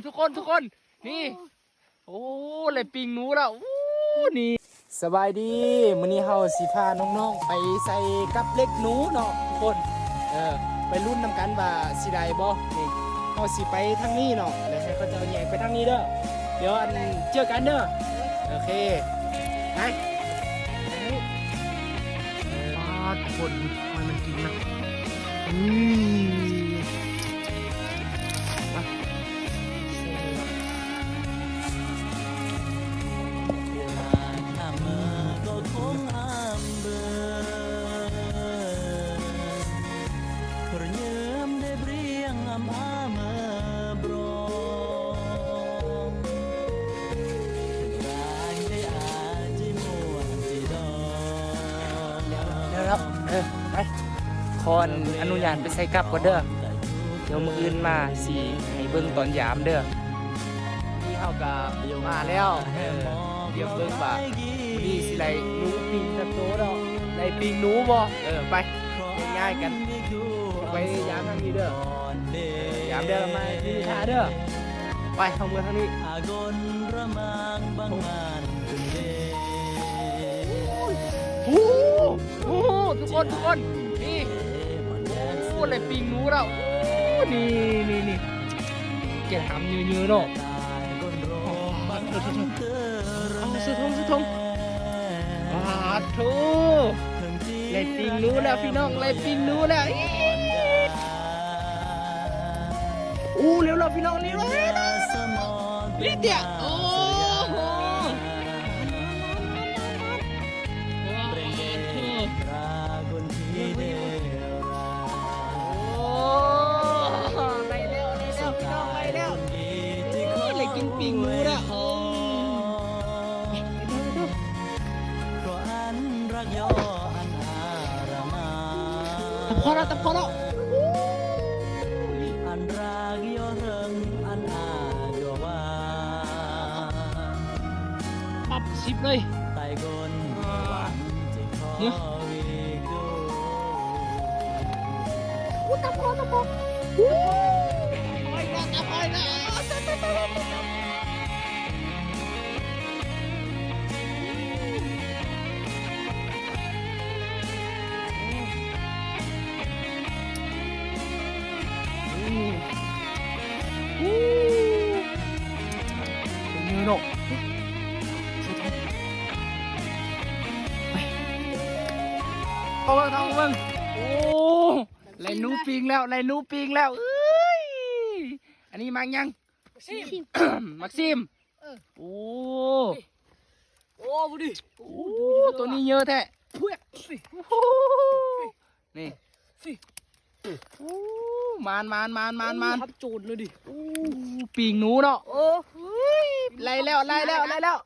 ທຸກຄົນ ທຸກຄົນ ນີ້ ໂອ້ ໄດ້ປີ້ງໜູແລ້ວ ໂອ້ ນີ້ ສະບາຍດີ ມື້ນີ້ເຮົາຊິພານ້ອງໆໄປໃສ່ກັບເຫຼັກໜູເນາະທຸກຄົນ ເອີ ໄປລຸ້ນນຳກັນວ່າຊິໄດ້ບໍ່ ນີ້ ເຮົາຊິໄປທາງນີ້ເນາະ ແລ້ວໃຫ້ເຂົາເຈົ້າແຍກໄປທາງນີ້ເດີ ດຽວອັນເຈີກັນເດີ ໂອເຄ ໄປ ປາດຄົນ ໃຫ້ມັນກິນນະ ອືມ ແລ້ວເນາະ ເອີ ໄປ ຂໍອະນຸຍາດໄປໃສ່ກັບກ່ອນເດີ ດຽວມື້ອື່ນມາຊິໃຫ້ເບິ່ງຕອນຢາມເດີ ນີ້ເຮົາກະມາແລ້ວ ເອີ ດຽວເບິ່ງວ່າມື້ນີ້ຊິໄດ້ໜູປີ້ງຈັກໂຕເນາະ ໄດ້ປີ້ງໜູບໍ່ ເອີ ໄປ ແຍກຍ້າຍກັນ ໄປຢາມທາງນີ້ເດີ ຢາມແລ້ວມາຢູ່ນີ້ຖ້າເດີ ໄປ ເຮົາເມືອທາງນີ້ ໂອ້ ໂອ້ ທຸກຄົນ ທຸກຄົນ ນີ້ ໂອ້ ໄດ້ປີ້ງໜູແລ້ວ ໂອ້ ນີ້ ນີ້ ນີ້ ແກະຫຳເຍີະໆເນາະ ເອົາ ເສື້ອຖົງ ເສື້ອຖົງ ປາດໂທ ໄດ້ປີ້ງໜູແລ້ວພີ່ນ້ອງ ໄດ້ປີ້ງໜູແລ້ວ ໂອ້ ເລັວໆ ພີ່ນ້ອງ ນີ້ ນີ້ເຕຍ ໂອ້ໂຫ ໂອ້ ໄດ້ແລ້ວ ໄດ້ແລ້ວ ພີ່ນ້ອງ ໄດ້ແລ້ວ ໂອ້ ໄດ້ກິນປີ້ງໜູແລ້ວ ໂອ້ ຕະພໍລະ ຕະພໍລະ ປັບສິບເລີຍ ເນາະ ໂອ້ ຕະພໍ ຕະພໍ ໂອ້ ຕະພໍອີກແລ້ວ ຕະພໍອີກແລ້ວ ຕະ ຕະ ຕະ ຕະ ໂອ້ ໂອ້ ເປັນເງິນເນາະ ເອົາເບິ່ງ ເອົາເບິ່ງ ໂອ້ ໄດ້ໜູປີ້ງແລ້ວ ໄດ້ໜູປີ້ງແລ້ວ ເອີຍ ອັນນີ້ໝາກຫຍັງ? ໝາກຊີມ ໝາກຊີມ ເອີ ໂອ້ ໂອ້ ບໍ່ດີ ໂອ້ ໂຕນີ້ເຍີະແທ້ ໂອ້ ນີ້ ໂອ້ ມານໆໆໆ ໂອ້ ຮັບໂຈນເລີຍດິ ໂອ້ ປີ້ງໜູເນາະ ໂອ້ ໄດ້ແລ້ວ ໄດ້ແລ້ວ ໄດ້ແລ້ວ